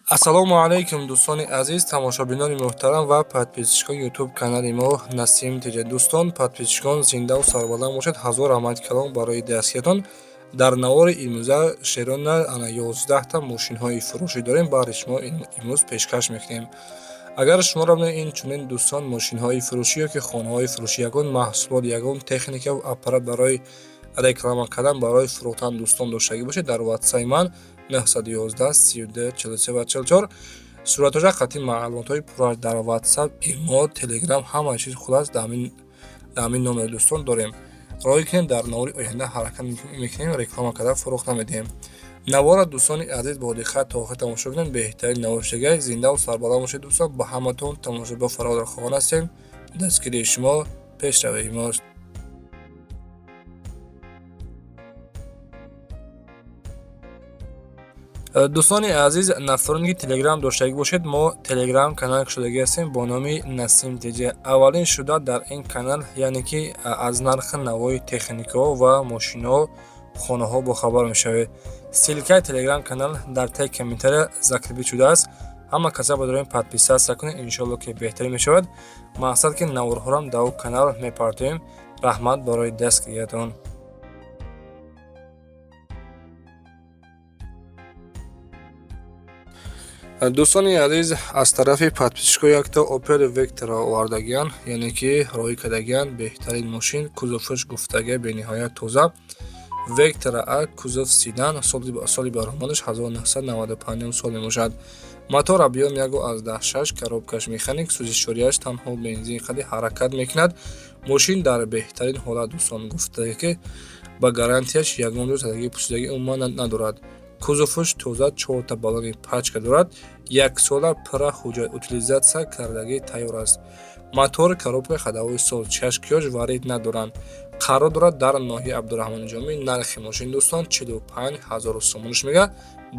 Ассалому алайкум, дӯстони азиз, тамошобинони муҳтарам ва подписчикони ютуб канали мо Насим ТЖ. Дӯстон, подписчикон, зиндаву сарбаланд бошед. Ҳазор раҳмати калом барои дастгириятон. Дар навори имрӯза шерона ана 11-та мошинҳои фурӯшӣ дорем, баҳри шумо имрӯз пешкаш мекунем. Агар шуморо ин чунин, дӯстон, мошинҳои фурӯшӣ ё ки хонаҳои фурӯшӣ, ягон маҳсулот, ягон техникаву аппарат барои реклама кардан, барои фурӯхтан, дӯстон, доштагӣ бошед, дар ватсаи ман 911 32 43 ва 44 суратҳоша қатъи маълумотҳои пурра дар ватсап, имо, телеграм, ҳама чиз, хулас, дар ҳамин номер, дӯстон, дорем. Роҳӣ кунем, дар навори оянда ҳаракат мекунем, реклама карда фурӯхта медиҳем. Навора, дӯстони азиз, бо диққат то охир тамошо кунед, беҳтарин навор шудагай. Зиндаву сарбаланд бошед, дӯстон. Ба ҳаматон тамошобо фаровон хоҳон ҳастем. Дастгирии шумо пешравии мост. Дӯстони азиз, нафароне ки телеграм доштагӣ бошед, мо телеграм канал кушодагӣ ҳастем бо номи Насим ТЖ. Аввалин шуда дар ин канал, яъне ки аз нархи навои техникаҳо ва мошинҳо, хонаҳо бохабар мешавед. Ссылкаи телеграм канал дар таи комментария закрепить шудааст. Ҳама каса бодорем подписаться кунед, иншоалло ки беҳтарин мешавад. Мақсад ки наворҳорам дар ӯ канал мепартоем. Раҳмат барои дастгириятон. Дӯстони азиз, аз тарафи подписчико якта Опел Вектора овардагиян, яъне ки роҳӣ кардагиян. Беҳтарин мошин, кузоваш, гуфтага, бениҳоят тоза. Вектора А, кузов седан, соли баромадаш 1995 сол мебошад. Мотор объём 1,6, коробкаш механик, сӯзишвориаш танҳо бензин қади ҳаракат мекунад. Мошин дар беҳтарин ҳолат, дӯстон, гуфтага ки ба гарантияш ягон рӯз задагӣ пусидагӣ умуман надорад. Кузоваш тоза, чорта баллони пачка дорад, яксола пурра ҳуҷҷат, утилизация кардагӣ тайёр аст. Мотор, коробка ходовой соз, чашкиёш варид надоранд. Қарор дорад дар ноҳияи Абдураҳмони Ҷомӣ. Нархи мошин, дӯстон, 45 000 сомониш мега,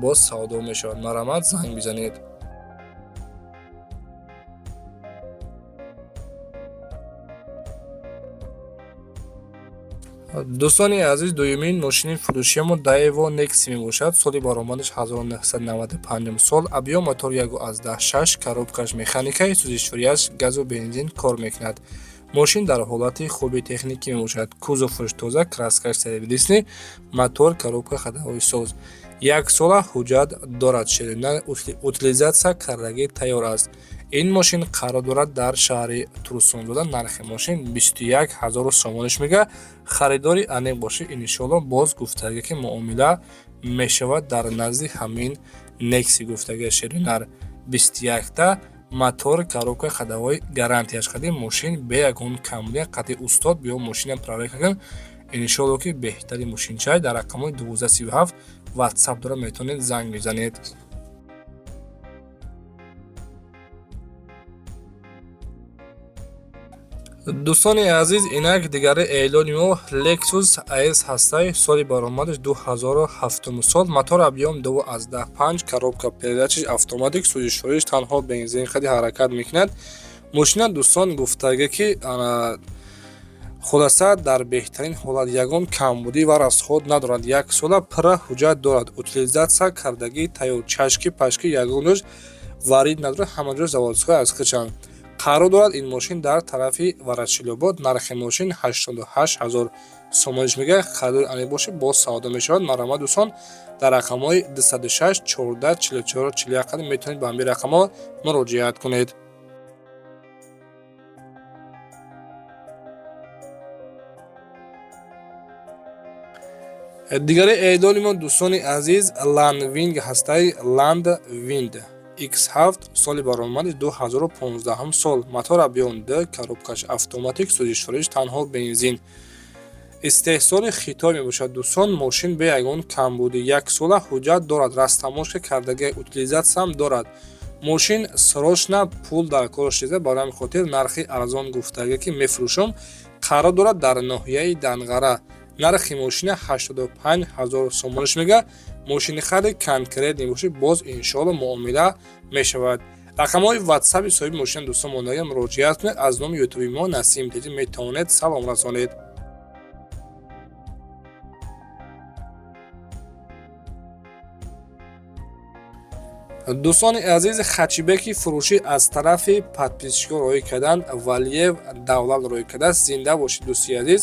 боз савдо мешавад. Марҳамат, занг бизанед. Дӯстони азиз, дуюмин мошини фурӯшиямо Daewoo Nexia мебошад. Соли баромадаш 1995 сол, объём мотор 1,6, коробкаш механикаи, сӯзишвориаш газу бензин кор мекунад. Мошин дар ҳолати хуби техникӣ мебошад. Кузоваш тоза, краскаш сервисный, мотор, коробка ходовой соз, яксола ҳуҷҷат дорад, ширина утилизация кардагӣ тайёр аст. Ин мошин қарор дорад дар шаҳри Турсунзода. Нархи мошин 21 000 сомониш мега. Харидори аниқ бошед, иншоалло, боз гуфтага ки муомила мешавад. Дар назди ҳамин Некси, гуфтага, ширинар 21-та, мотор, коробка ходовой, гарантияш қади мошин бе ягон камбудия. Қати устод биё, мошинам проверка кун, иншоалло ки беҳтари мошинчай. Дар рақамҳои 1237 ватсап дора, метавонед занг бизанед. Дӯстони азиз, инак дигари эълони мо Lexus IS ҳастай. Соли баромадаш 2007 сол, мотор объём 2,5, коробка передачиш автоматик, сӯзишвориш танҳо бензин қади ҳаракат мекунад. Мошина, дӯстон, гуфтага ки хулоса дар беҳтарин ҳолат, ягон камбудӣ ва расход надорад, яксола пурра ҳуҷҷат дорад, утилизация кардагӣ тайёр, чашки пашки ягон ҷош варид надорад, ҳама ҷош заводской аз хичанд. Қарор дорад ин мошин дар тарафи Ворошиловобод. Нархи мошин 88 ҳазор сомониш мега. Харидори аниқ бошед, боз савдо мешавад. Марҳамат, дӯстон, дар рақамҳои 206 14 44 41 метавонед ба ҳамин рақамҳо муроҷиат кунед. Дигари эълони мо, дӯстони азиз, Ландвинг ҳастай. Ланд Винд X7, соли баромади 2015 сол, мотор объём д, коробкаш автоматик, сӯзишвориш танҳо бензин, истеҳсоли Хитой мебошад. Дӯстон, мошин бе ягон камбудӣ, яксола ҳуҷҷат дорад, растаможка кардагӣ, утилизатсиям дорад. Мошин срочно пул дар кораш чиза, барои ҳамин хотир нархи арзон гуфтагӣ ки мефурӯшам. Қарор дорад дар ноҳияи Данғара. Нархи мошина 85 ҳазор сомониш мега. Мошини хари конкретный бошед, боз иншоалло муомила мешавад. Рақамҳои ватсаби соҳиби мошина, дӯстон, мондага, муроҷиат кунед. Аз номи ютуби мо Насим ТЖ метавонед салом расонед. Дӯстони азиз, хэтчбеки фурӯшӣ аз тарафи подписчикон роҳӣ карданд. Валиев Давлат роҳӣ кардааст. Зинда бошед, дӯсти азиз.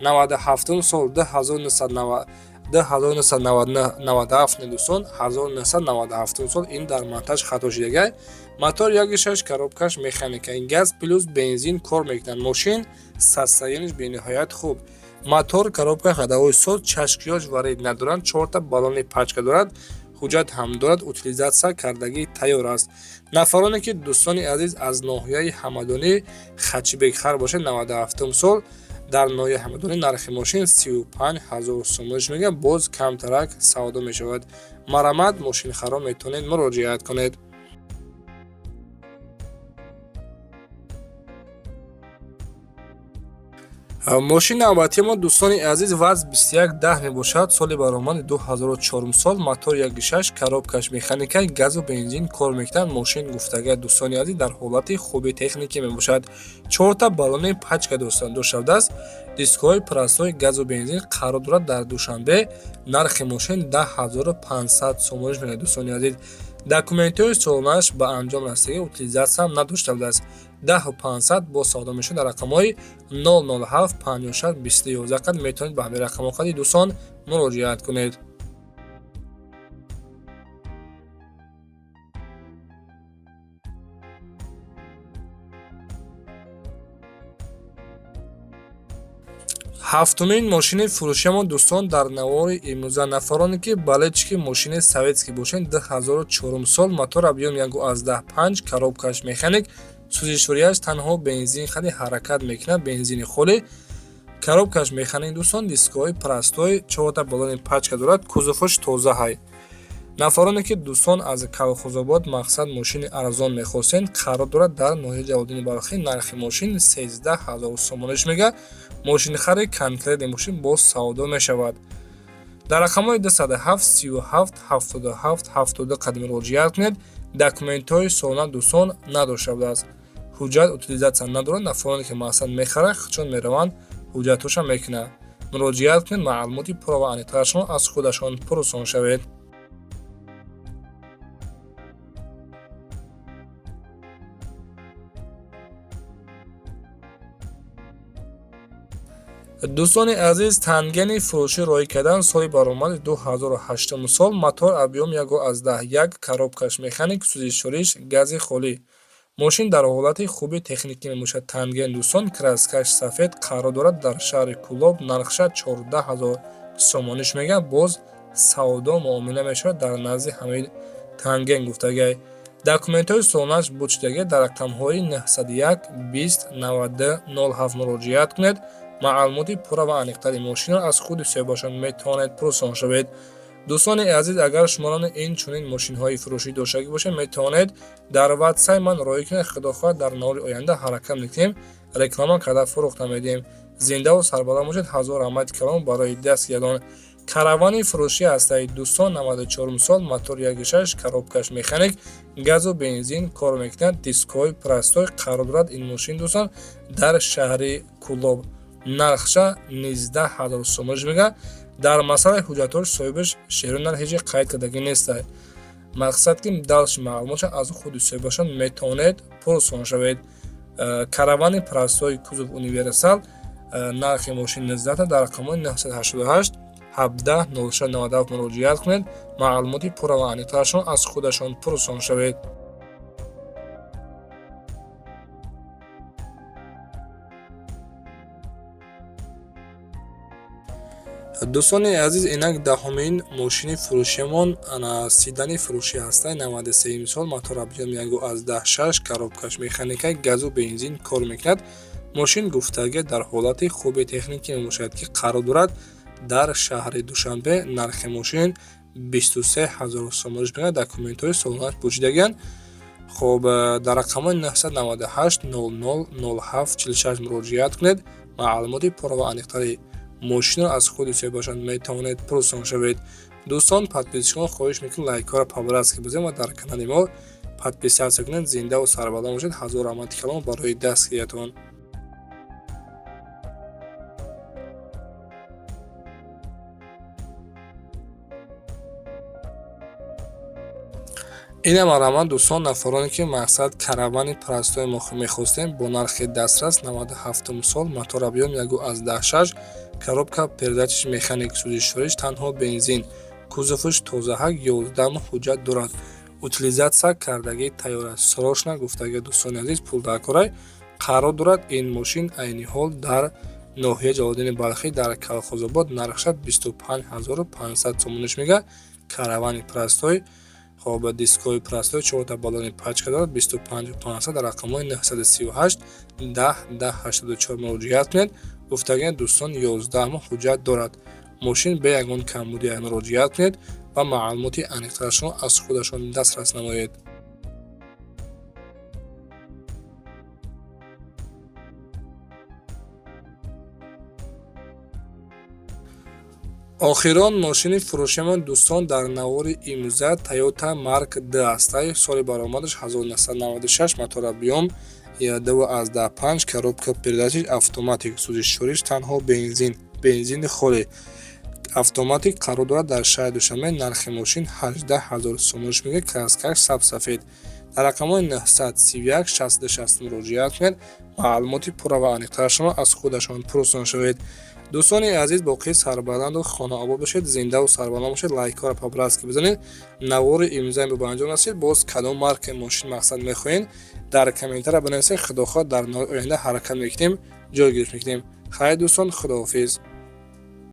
97 сол, 2997, дӯстон, 1997 сол. Ин дар монтаж хато шудагай. Мотор 1.6, коробкаш механика, газ плюс бензин кор мекунад. Мошин состояниеш бениҳоят хуб, мотор, коробка, ходовой соз, чашкиёш варид надоранд, чорта баллони пачка дорад, ҳуҷҷат ҳам дорад, утилизация кардагӣ тайёр аст. Нафароне ки, дӯстони азиз, аз ноҳияи Ҳамадонӣ хэтчбек хар бошад, 97 сол, дар ноҳияи Ҳамадонӣ нархи мошин 35 ҳазор сомониш мегӯяд, боз камтарак савдо мешавад. Марамат, мошинхаро метавонед муроҷиат кунед. Мошини навбатии мо, дӯстони азиз, ВАЗ 2110 мебошад. Соли баромади 2004 сол, мотор 1.6, коробкаш механика, газу бензин кор мекунад. Мошин гуфтага, дӯстони азиз, дар ҳолати хуби техникӣ мебошад. Чорта баллони пачка дошта, дискҳои простой, газу бензин қарор дорад дар Душанбе. Нархи мошин 10 500 сомониш мегӯяд, дӯстони азиз. Документҳои солонааш ба анҷом расида, утилизатсия надошта будааст. 10 500 боз савдо мешавад. Дар рақамҳои 007 56 20 11 қад метавонед ба ҳамин рақамҳо қади, дӯстон, муроҷиат кунед. Ҳафтумин мошини фурӯшиамон, дӯстон, дар навори имрӯза. Нафароне ки болельщики мошини советский бошед, 2004 сол, мотор объём 1,5, коробкаш механик, сӯзишворияш танҳо бензин хади ҳаракат мекунад, бензини холӣ, коробкаш механик, дӯстон, дискҳои простой, чорта баллони пачка дорад, кузоваш тоза ҳай. Нафароне ки, дӯстон, аз Калхозобод мақсад мошини арзон мехостед, қарор дорад дар ноҳияи Ҷалолиддини Балхӣ. Нархи мошин 13 000 сомониш мегӯяд. Мошинхари конкретный мошин боз савдо мешавад. Дар рақамҳои 207 37 77 72 қад муроҷиат кунед. Документҳои солона, дӯстон, надошта будааст, ҳуҷҷат, утилизатсия надорад. Нафароне ки мақсад мехарад, чун мераванд, ҳуҷҷатҳоша мекунад. Муроҷиат кунед, маълумоти пурра ва аниқтарашон аз худашон пурсон шавед. Дӯстони азиз, Тангени фурӯшӣ роҳӣ кардан. Соли баромади 2008 сол, мотор объём 1,1, коробкаш механик, сӯзишвориш гази холӣ. Мошин дар ҳолати хуби техникӣ мебошад. Танген, дӯстон, краскаш сафед, қарор дорад дар шаҳри Кӯлоб. Нархша 14 000 сомониш мегӯяд, боз савдо муомила мешавад. Дар назди ҳамин Танген гуфтагай, документҳои солонааш буд шудагӣ. Дар рақамҳои 901 20 92 07 муроҷиат кунед. Маълумоти пурра ва аниқтари мошинро аз худи соҳибашон метавонед пурсон шавед. Дӯстони азиз, агар шуморо ин чунин мошинҳои фурӯшӣ доштагӣ бошед, метавонед дар ватсаи ман роҳӣ кунед. Худо хоҳад, дар навори оянда ҳаракат мекунем, реклама карда фурӯхта медиҳем. Зиндаву сарбаланд бошед. Ҳазор раҳмати калом барои дастгирон. Каравани фурӯшӣ ҳастаи, дӯстон, 94 сол, мотор 1.6, коробкаш механик, газу бензин кор мекунад, дискҳои простой, қарор дорад ин мошин, дӯстон, дар шаҳри Кӯлоб. Нархша 19 000 сомониш мегӯяд. Дар масъалаи ҳуҷҷатҳош соҳибаш Шерунар ҳеҷ қайд кардагӣ нестай. Мақсад ки дальше маълумотша аз худи соҳибашон метавонед пурсон шавед. Каравани простой, кузов универсал, нархи мошин 19. Дар рақамҳои 988 17 06 97 муроҷиат кунед, маълумоти пурра ва аниқтарашон аз худашон пурсон шавед. Дӯстони азиз, инак даҳумин мошини фурӯшиамон седани фурӯшӣ ҳастай. 93 сол, мотор объём 1,6, коробкаш механика, газу бензин кор мекунад. Мошин гуфтагӣ дар ҳолати хуби техникӣ мебошад, ки қарор дорад дар шаҳри Душанбе. Нархи мошин 23 000 сомониш мегӯяд. Документҳои солонааш пӯшидагианд. Хоб, дар рақамҳои 998 00 07 46 муроҷиат кунед. Маълумоти пурра ва аниқтари мошинро аз худи соҳибашон метавонед пурсон шавед. Дӯстон, подписчикон, хоҳиш мекунем, лайкҳоро по-братски бизанед ва дар канали мо подписаться кунед. Зиндаву сарбаланд бошед. Ҳазор раҳмати калом барои дастгириятон. Инам араман, дӯстон, нафароне ки мақсад Каравани простой мехостем бо нархи дастрас, 97 сол, мотор объём 1,6, коробка передач механик, сӯзишвориш танҳо бензин, кузоваш тозаҳак, 11 моҳ ҳуҷҷат дорад, утилизация кардагӣ тайёр аст. Срочно гуфтагӣ, дӯстони азиз, пул даркорай. Қарор дорад ин мошин айни ҳол дар ноҳияи Ҷалолиддини Балхӣ, дар Калхозобод. Нархша 25 500 сомониш мега. Каравани простой, хоб, дискои простой, чорта баллони пачка дорад, 25 500. Дар рақамҳои 938 10 10 84 муроҷиат кунед. Гуфтагиан, дӯстон, 11 моҳ ҳуҷҷат дорад мошин, бе ягон камбудия муроҷиат кунед ва маълумоти аниқтарашро аз худашон дастрас намоед. Охирон мошини фурӯшиамон, дӯстон, дар навори имрӯза Toyota Mark II ҳастай. Соли баромадаш 1996, мотор объём 2,5, коробка передач автоматик, сӯзишвориш танҳо бензин, бензини холӣ, автоматик. Қарор дорад дар шаҳри Душанбе. Нархи мошин 18 ҳазор сомониш мегӯяд. Краскаш сабсафед. Дар рақамҳои 931 62 60 муроҷиат кунед, маълумоти пурра ва аниқтарашро аз худашон пурсон шавед. Дӯстони азиз, боқӣ сарбаланду хонаобод бошед, зиндаву сарбаланд бошед. Лайкҳоро по-братски бизанед. Навори имрӯзаи ба анҷом расид. Боз кадом маркаи мошин мақсад мехоҳед, дар комментария бинависед. Худохоҳ, дар навори оянда ҳаракат мекунем, ҷой гирифт мекунем. Хайр, дӯстон, худоҳофиз.